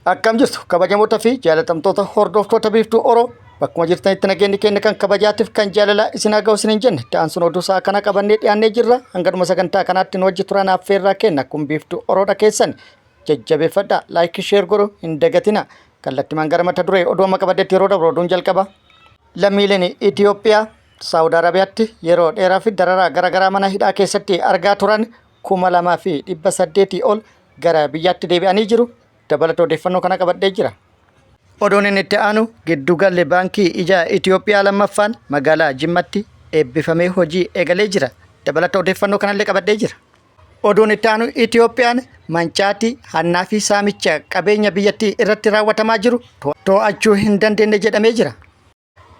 Akkam jirtu kabajamoota fi jaalatamtoota hordoftoota Biiftuu Oro, bakkuma jirtanitti nageenyi keenya kan kabajaatiif kan jaalalaa isin haa ga'u isiniin jenne. Ta'an sun oduu sa'a kana qabannee dhiyaannee jirra. Hangadhuma sagantaa kanaatti nu wajji turan affeerraa kenna. Kun Biiftuu Oroodha, keessan jajjabeeffadha, like, share godhu hin dagatina. Kallattimaan gara mata duree oduu amma qabaddeetti yeroo dabru, oduun jalqaba. Lammiileen Itiyoophiyaa Saawud Arabiyaatti yeroo dheeraa fi dararaa garaagaraa mana hidhaa keessatti argaa turan 2800 ol gara biyyaatti deebi'anii jiru. Dabalata odeeffannoo kana qabadhee jira. Oduun inni itti aanu, giddugalli baankii ijaa Itiyoophiyaa lammaffaan magaalaa Jimmatti eebbifamee hojii eegalee jira. Dabalata odeeffannoo kanallee qabadhee jira. Oduun itti aanu, Itiyoophiyaan mancaatii, hannaa fi saamicha qabeenya biyyattii irratti raawwatamaa jiru to'achuu hin dandeenye jedhamee jira.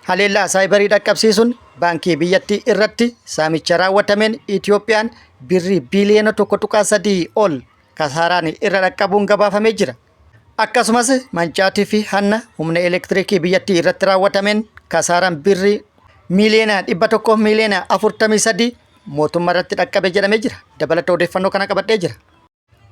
Haleellaa saayibarii dhaqqabsiisuun baankii biyyattii irratti saamicha raawwatameen Itiyoophiyaan birrii biiliyoona 1.3 ol kasaaraan irra dhaqqabuun gabaafamee jira. Akkasumas mancaatii fi hanna humna elektiriikii biyyattii irratti raawwatameen kasaaraan birrii miiliyoona 100 miiliyoona 43 mootummaa irratti dhaqqabe jedhamee jira. Dabalata odeeffannoo kana qabadhee jira.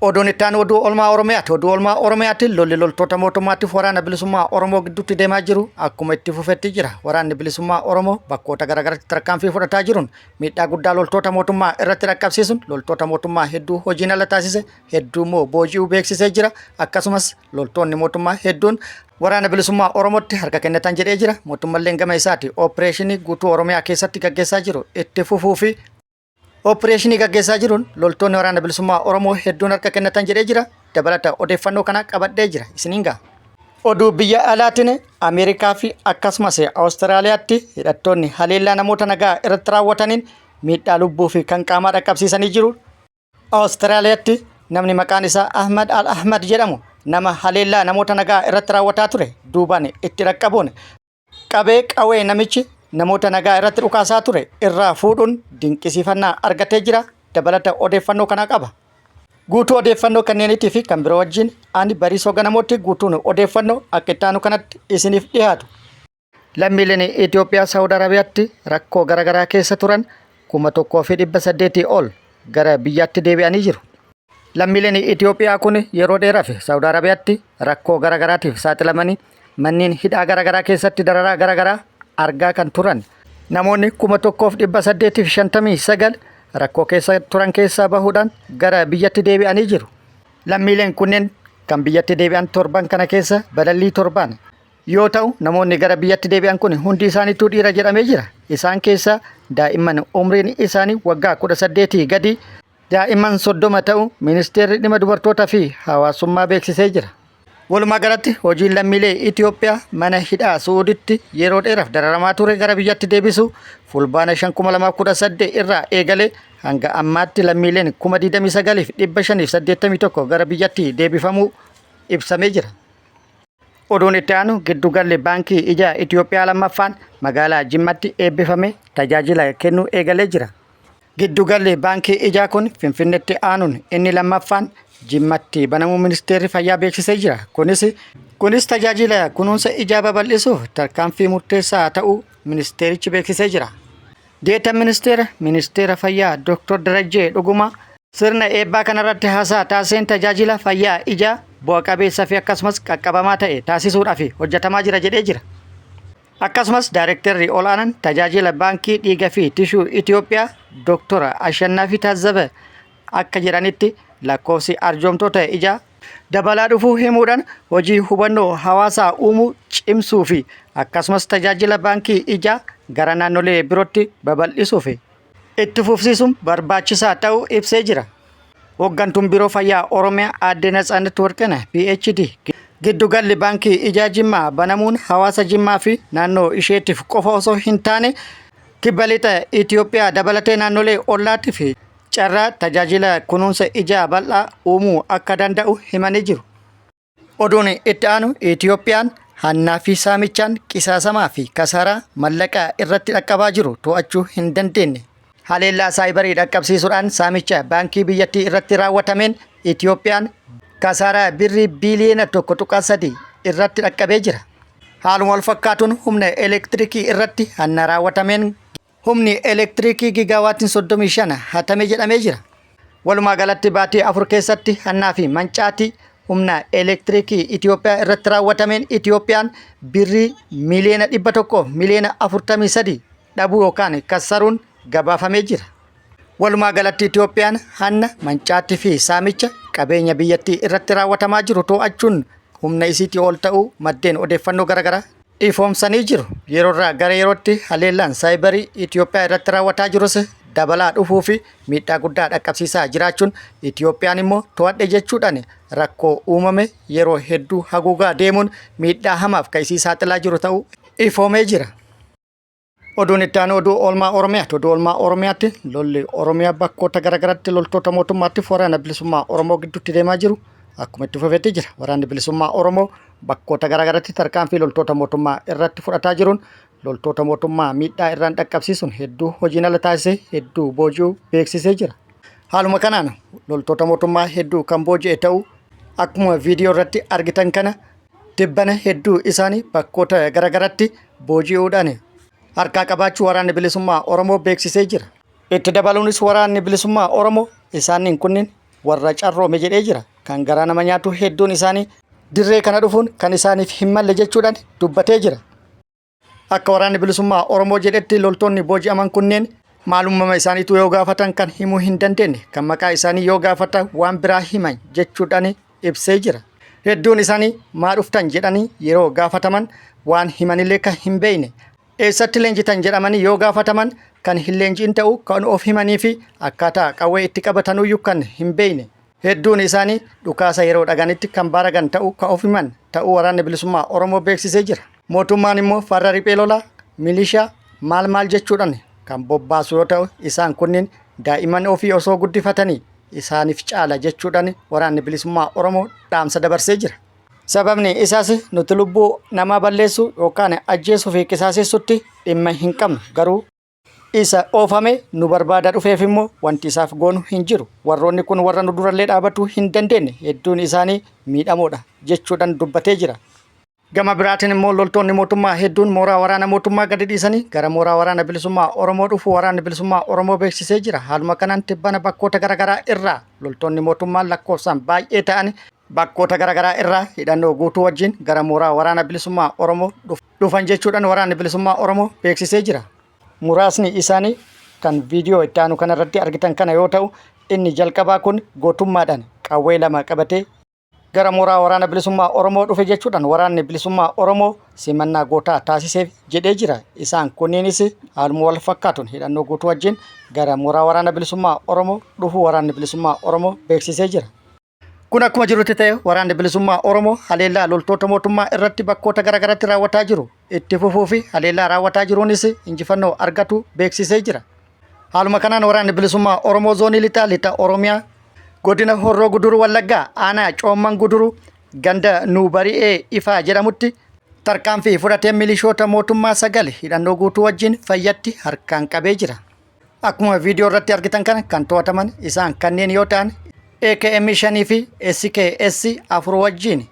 Oduun itti aanu oduu oolmaa Oromiyaati. Oduu oolmaa Oromiyaatti lolli loltoota mootummaatiif waraana bilisummaa Oromoo gidduutti deemaa jiru akkuma itti fufetti jira. Waraanni bilisummaa Oromoo bakkoota garaagaraatti tarkaanfii fudhataa jiruun miidhaa guddaa loltoota mootummaa irratti dhaqqabsiisuun loltoota mootummaa hedduu hojiin ala taasise, hedduu immoo booji'uu beeksisee jira. Akkasumas loltoonni mootummaa hedduun waraana bilisummaa Oromootti harka kennatan jedhee jira. Mootummalleen gama isaati opereeshinii guutuu Oromiyaa keessatti gaggeessaa jiru itti fufuu fi opereeshinii gaggeessaa jiruun loltoonni waraana bilisummaa Oromoo hedduun harka kennatan jedhee jira. Dabalata odeeffannoo kana qabadhee jira. Isiniin ga'a. Oduu biyya alaatiin, Ameerikaa fi akkasumas Awustiraaliyaatti hidhattoonni haleellaa namoota nagaa irratti raawwataniin miidhaa lubbuu fi kan qaamaa dhaqqabsiisanii jiru. Awustiraaliyaatti namni maqaan isaa Ahmad Al Ahmad jedhamu nama haleellaa namoota nagaa irratti raawwataa ture duubaan itti dhaqqabuun qabee, qawwee namichi namoota nagaa irratti dhukaasaa ture irraa fuudhuun dinqisiifannaa argatee jira. Dabalata odeeffannoo kana qaba. Guutuu odeeffannoo kanneeniitii fi kan biroo wajjin ani Bariisoo Ganamootti, guutuun odeeffannoo akka itti aanu kanatti isiniif dhiyaatu. Lammiileen Itoophiyaa Saawud Arabiyaatti rakkoo garaagaraa keessa turan 1800 ol gara biyyaatti deebi'anii jiru. Lammiileen Itoophiyaa kun yeroo dheeraaf Saawud Arabiyaatti rakkoo garaagaraatiif saaxilamanii manneen hidhaa garaagaraa keessatti dararaa garaagaraa argaa kan turan. Namoonni 1859 rakkoo keessa turan keessaa bahuudhaan gara biyyatti deebi'anii jiru. Lammiileen kunneen kan biyyatti deebi'an torban kana keessa balallii torbaan yoo ta'u, namoonni gara biyyatti deebi'an kun hundi isaaniituu dhiira jedhamee jira. Isaan keessaa daa'imman umriin isaanii waggaa 18 gadi daa'imman 30 ta'u ministeerri dhimma dubartootaa fi hawaasummaa beeksisee jira. Walumaa galatti hojiin lammiilee Itoophiyaa mana hidhaa Su'uuditti yeroo dheeraaf dararamaa ture gara biyyatti deebisu Fulbaana 5, 2018 irraa eegalee hanga ammaatti lammiileen 29,581 gara biyyatti deebifamuu ibsamee jira. Oduun itti aanu, giddugalli baankii ijaa Itoophiyaa lammaffaan magaalaa Jimmatti eebbifame tajaajila kennuu eegalee jira. Giddugalli baankii ijaa kun Finfinneetti aanuun inni lammaffaan Jimmatti banamuu ministeerri fayyaa beeksisee jira. Kunis tajaajila kunuunsa ijaa babal'isuuf tarkaanfii murteessaa ta'uu ministeerichi beeksisee jira. Deetan ministeera fayyaa Dr. Darajjee Dhugumaa sirna eebbaa kanarratti haasaa taasiseen tajaajila fayyaa ijaa bu'a qabeessa fi akkasumas qaqqabamaa ta'e taasisuudhaaf hojjetamaa jira jedhee jira. Akkasumas daayirektarri ol'aanaan tajaajila baankii dhiiga fi tishuu Itoophiyaa Dr. Ashannaafi Taazzaba akka jedhanitti, lakkoofsi arjoomtoota ijaa dabalaa dhufuu himuudhaan hojii hubannoo hawaasaa uumuu cimsuu fi akkasumas tajaajila baankii ijaa gara naannolee birootti babal'isuuf itti fufsiisuun barbaachisaa ta'uu ibsee jira. Hooggantuun Biiroo Fayyaa Oromiyaa Aadde Natsaannat Warqinah PhD giddugalli baankii ijaa Jimmaa banamuun hawaasa Jimmaa fi naannoo isheetiif qofa osoo hin taane kibba lixa Itoophiyaa dabalatee naannolee ollaatiif carraa tajaajila kunuunsa ijaa bal'aa uumuu akka danda'u himanii jiru. Oduun itti aanu, Itoophiyaan hannaa fi saamichaan qisaasamaa fi kasaaraa mallaqaa irratti dhaqqabaa jiru to'achuu hin dandeenye. Haleellaa saayibarii dhaqqabsiisuudhaan saamicha baankii biyyattii irratti raawwatameen Itoophiyaan kasaaraa birrii biiliyoona 1.3 irratti dhaqqabee jira. Haaluma wal fakkaatuun humna elektirikii irratti hanna raawwatameen humni elektirikii gigaawaatiin 35 hatame jedhamee jira. Walumaa galatti baatii 4 keessatti hannaa fi mancaatii humna elektiriikii Itiyoophiyaa irratti raawwatameen Itiyoophiyaan birrii miiliyoona 100 miiliyoona 43 dhabuu yookaan kassaruun gabaafamee jira. Walumaa galatti Itiyoophiyaan hanna, mancaatti fi saamicha qabeenya biyyattii irratti raawwatamaa jiru to'achuun humna isiitii ol ta'uu maddeen odeeffannoo garaagaraa ifoomsanii jiru. Yeroo irraa gara yerootti haleellaan saayibarii Itiyoophiyaa irratti raawwataa jirus dabalaa dhufuu fi miidhaa guddaa dhaqqabsiisaa jiraachuun Itiyoophiyaan immoo to'adhe jechuudhaan rakkoo uumame yeroo hedduu haguugaa deemuun miidhaa hamaaf kan isii saaxilaa jiru ta'uu ifoomee jira. Oduun itti aanu oduu oolmaa Oromiyaati. Oduu oolmaa Oromiyaatti lolli Oromiyaa bakkoota garaagaraatti loltoota mootummaatti waraana bilisummaa Oromoo gidduutti deemaa jiru akkuma itti fufetti jira. Waraanni bilisummaa Oromoo bakkoota garaagaraatti tarkaanfii loltoota mootummaa irratti fudhataa jiruun loltoota mootummaa miidhaa irraan dhaqqabsiisuun hedduu hojiin ala taasisee hedduu booji'uu beeksisee jira. Haaluma kanaan loltoota mootummaa hedduu kan booji'e ta'uu akkuma viidiyoo irratti argitan kana tibbana hedduu isaanii bakkoota garaagaraatti booji'uudhaan harkaa qabaachuu waraanni bilisummaa Oromoo beeksisee jira. Itti dabaluunis waraanni bilisummaa Oromoo isaaniin kunniin warra carroome jedhee jira. Kan garaa nama nyaatu hedduun isaanii dirree kana dhufuun kan isaaniif hin malle jechuudhaan dubbatee jira. Akka waraanni bilisummaa Oromoo jedhetti loltoonni booji'aman kunneen maalummaa isaaniitu yoo gaafatan kan himuu hin dandeenye, kan maqaa isaanii yoo gaafatan waan biraa himan jechuudhaan ibsee jira. Hedduun isaanii maa dhuftan jedhanii yeroo gaafataman waan himanillee kan hin beekne, eessatti leenjitan jedhamanii yoo gaafataman kan hin leenji'in ta'uu kan of himanii fi akkaataa qawwee itti qabatanuyyuu kan hin beekne. Hedduun isaanii dhukaasa yeroo dhaganitti kan baaragan ta'uu kan of himan ta'uu waraanni bilisummaa Oromoo beeksisee jira. Mootummaan immoo farra riphee lolaa, milishaa maal maal jechuudhaan kan bobbaasu yoo ta'u isaan kunniin daa'imman ofii osoo guddifatanii isaaniif caala jechuudhaan waraanni bilisummaa Oromoo dhaamsa dabarsee jira. Sababni isaas nuti lubbuu namaa balleessuu yookaan ajjeesuu fi qisaasessutti dhimma hin qabnu, garuu isa oofame nu barbaada dhufeef immoo wanti isaaf goonu hin jiru. Warroonni kun warra nu durallee dhaabatuu hin dandeenye, hedduun isaanii miidhamoodha jechuudhaan dubbatee jira. Gama biraatiin immoo loltoonni mootummaa hedduun mooraa waraana mootummaa gadi dhiisanii gara mooraa waraana bilisummaa Oromoo dhufu waraanni bilisummaa Oromoo beeksisee jira. Haaluma kanaan tibbana bakkoota garaagaraa irraa loltoonni mootummaa lakkoofsaan baay'ee ta'an bakkoota garaagaraa irraa hidhannoo guutuu wajjin gara mooraa waraana bilisummaa Oromoo dhufan jechuudhaan waraanni bilisummaa Oromoo beeksisee jira. Muraasni isaanii kan viidiyoo itti aanu kanarratti argitan kana yoo ta'u, inni jalqabaa kun gootummaadhaan qawwee lama qabatee gara mooraa waraana bilisummaa Oromoo dhufe jechuudhaan waraanni bilisummaa Oromoo simannaa gootaa taasiseef jedhee jira. Isaan kunniinis haaluma wal fakkaatuun hidhannoo guutuu wajjin gara mooraa waraana bilisummaa Oromoo dhufuu waraanni bilisummaa Oromoo beeksisee jira. Kun akkuma jirutti ta'e waraanni bilisummaa Oromoo haleellaa loltoota mootummaa irratti bakkoota garaagaraatti raawwataa jiru itti fufuu fi haleellaa raawwataa jiruunis injifannoo argatu beeksisee jira. Haaluma kanaan waraanni bilisummaa Oromoo zoonii lixaa lixa Oromiyaa godina Horroo Guduruu Wallaggaa aanaa Coomman Guduruu ganda Nuubari'ee Ifaa jedhamutti tarkaanfii fudhatee milishoota mootummaa 9 hidhannoo guutuu wajjin fayyatti harkaan qabee jira. Akkuma viidiyoo irratti argitan kana kan to'ataman isaan kanneen yoo ta'an AKM 5 fi SKS 4 wajjin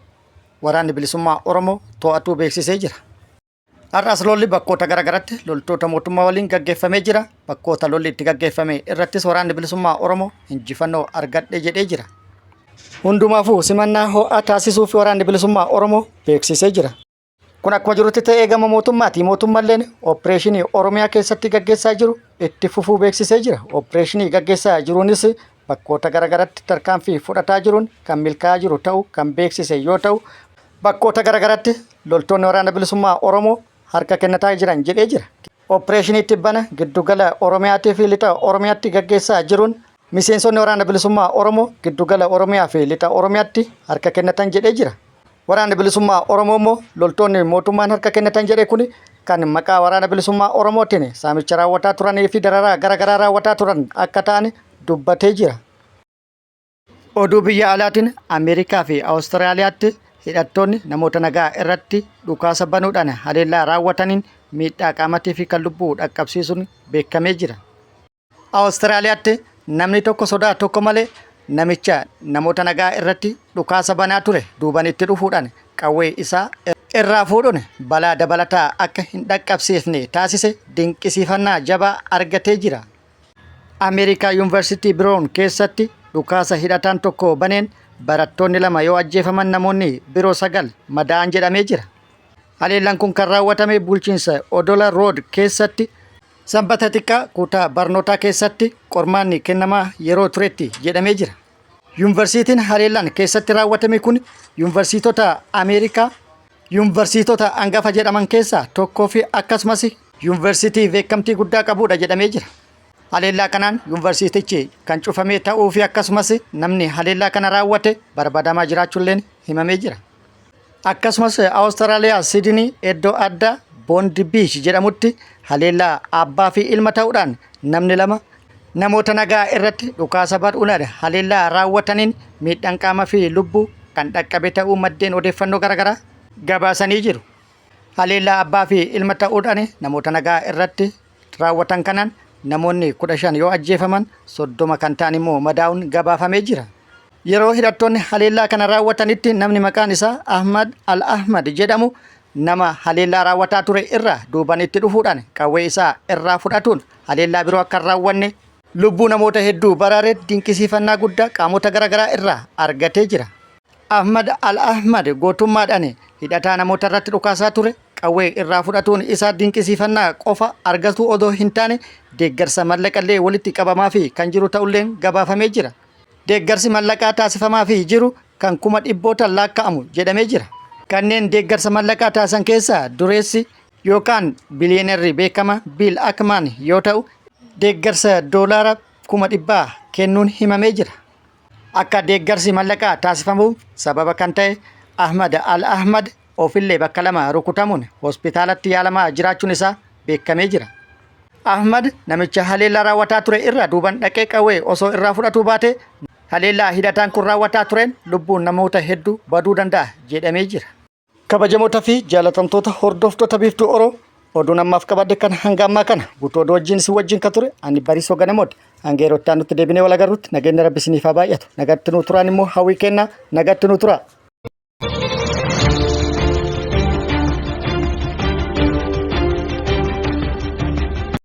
waraanni bilisummaa Oromoo to'atuu beeksisee jira. Har'as lolli bakkoota garaagaraatti loltoota mootummaa waliin gaggeeffamee jira. Bakkoota lolli itti gaggeeffame irrattis waraanni bilisummaa Oromoo injifannoo argadhe jedhee jira. Hundumaafuu simannaa ho'aa taasisuuf waraanni bilisummaa Oromoo beeksisee jira. Kun akkuma jirutti ta'ee gama mootummaati. Mootummalleen opereeshinii Oromiyaa keessatti gaggeessaa jiru itti fufuu beeksisee jira. Opereeshinii gaggeessaa jiruunis bakkoota garaagaraatti tarkaanfii fudhataa jiruun kan milkaa'aa jiru ta'uu kan beeksise yoo ta'u, bakkoota garaagaraatti loltoonni waraana bilisummaa Oromoo harka kennataa jiran jedhee jira. Opereeshinii tibbana giddugala Oromiyaatii fi lixa Oromiyaatti gaggeessaa jiruun miseensonni waraana bilisummaa Oromoo giddugala Oromiyaa fi lixa Oromiyaatti harka kennatan jedhee jira. Waraanni bilisummaa Oromoo immoo loltoonni mootummaan harka kennatan jedhe kun kan maqaa waraana bilisummaa Oromootiin saamicha raawwataa turanii fi dararaa garaagaraa raawwataa turan akka ta'an dubbatee jira. Oduu biyya alaatiin Ameerikaa fi Awustiraaliyaatti hidhattoonni namoota nagaa irratti dhukaasa banuudhaan haleellaa raawwataniin miidhaa qaamatii fi kan lubbuu dhaqqabsiisuun beekamee jira. Awustiraaliyaatti namni tokko sodaa tokko malee namicha namoota nagaa irratti dhukaasa banaa ture duuban itti dhufuudhaan qawwee isaa irraa fuudhuun balaa dabalataa akka hin dhaqqabsiifne taasise dinqisiifannaa jabaa argatee jira. Ameerikaa Yuunivarsiitii Biroon keessatti dhukaasa hidhataan tokko baneen barattoonni 2 yoo ajjeefaman namoonni biroo 9 madaa'an jedhamee jira. Haleellaan kun kan raawwatame bulchiinsa Odola Rood keessatti Sanbata xiqqaa kutaa barnootaa keessatti qormaanni kennamaa yeroo turetti jedhamee jira. Yuunvarsiitiin haleellaan keessatti raawwatame kun yuunvarsiitota Ameerikaa yuunvarsiitota angafa jedhaman keessaa tokkoo fi akkasumas yuunvarsiitii beekamtii guddaa qabudha jedhamee jira. Haleellaa kanaan yuunvarsiitichi kan cufamee ta'uu fi akkasumas namni haleellaa kana raawwate barbaadamaa jiraachuulleen himamee jira. Akkasumas Awustiraaliyaa Sidinii iddoo addaa Bondi Biich jedhamutti haleellaa abbaa fi ilma ta'uudhaan namni 2 namoota nagaa irratti dhukaasa banuudhaan haleellaa raawwataniin miidhaan qaama fi lubbuu kan dhaqqabe ta'uu maddeen odeeffannoo garaagaraa gabaasanii jiru. Haleellaa abbaa fi ilma ta'uudhaan namoota nagaa irratti raawwatan kanaan namoonni 15 yoo ajjeefaman 30 kan ta'an immoo madaa'uun gabaafamee jira. Yeroo hidhattoonni haleellaa kana raawwatanitti namni maqaan isaa Ahmad Al-Ahmad jedhamu nama haleellaa raawwataa ture irraa duuban itti dhufuudhaan qawwee isaa irraa fudhatuun haleellaa biroo akka hin raawwanne lubbuu namoota hedduu baraare dinqisiifannaa guddaa qaamota garaagaraa irraa argatee jira. Ahmad Al-Ahmad gootummaadhaan hidhataa namoota irratti dhukaasaa ture qawwee irraa fudhatuun isaa dinqisiifannaa qofa argatuu odoo hin taane deeggarsa mallaqallee walitti qabamaafii kan jiru ta'ulleen gabaafamee jira. Deeggarsi mallaqaa taasifamaafii jiru kan kuma dhibbootaan laakka'amu jedhamee jira. Kanneen deeggarsa mallaqaa taasisan keessaa dureessi yookaan biliyeenarri beekama Biil Akmaan yoo ta'u deeggarsa doolaara 100,000 kennuun himamee jira. Akka deeggarsi mallaqaa taasifamuuf sababa kan ta'e Ahmad Al Ahmad ofillee bakka 2 rukutamuun hospitaalatti yaalamaa jiraachuun isaa beekamee jira. Ahmad namicha haleellaa raawwataa ture irraa duuban dhaqee qawwee osoo irraa fudhatuu baatee haleellaa hidhataan kun raawwataa tureen lubbuun namoota hedduu baduu danda'a jedhamee jira. Kabajamoota fi jaalatamtoota hordoftoota Biiftuu Oro oduun ammaaf qabadhe kan hanga ammaa kana guutuu oduu wajjin isin wajjin kan ture ani Bariisoo Ganamooti. Hanga yeroo itti aanutti deebinee wal agarrutti nageenyi Rabbi isiniif haa baay'atu. Nagatti nuu turaan immoo hawwii kennaa nagatti nuu turaa.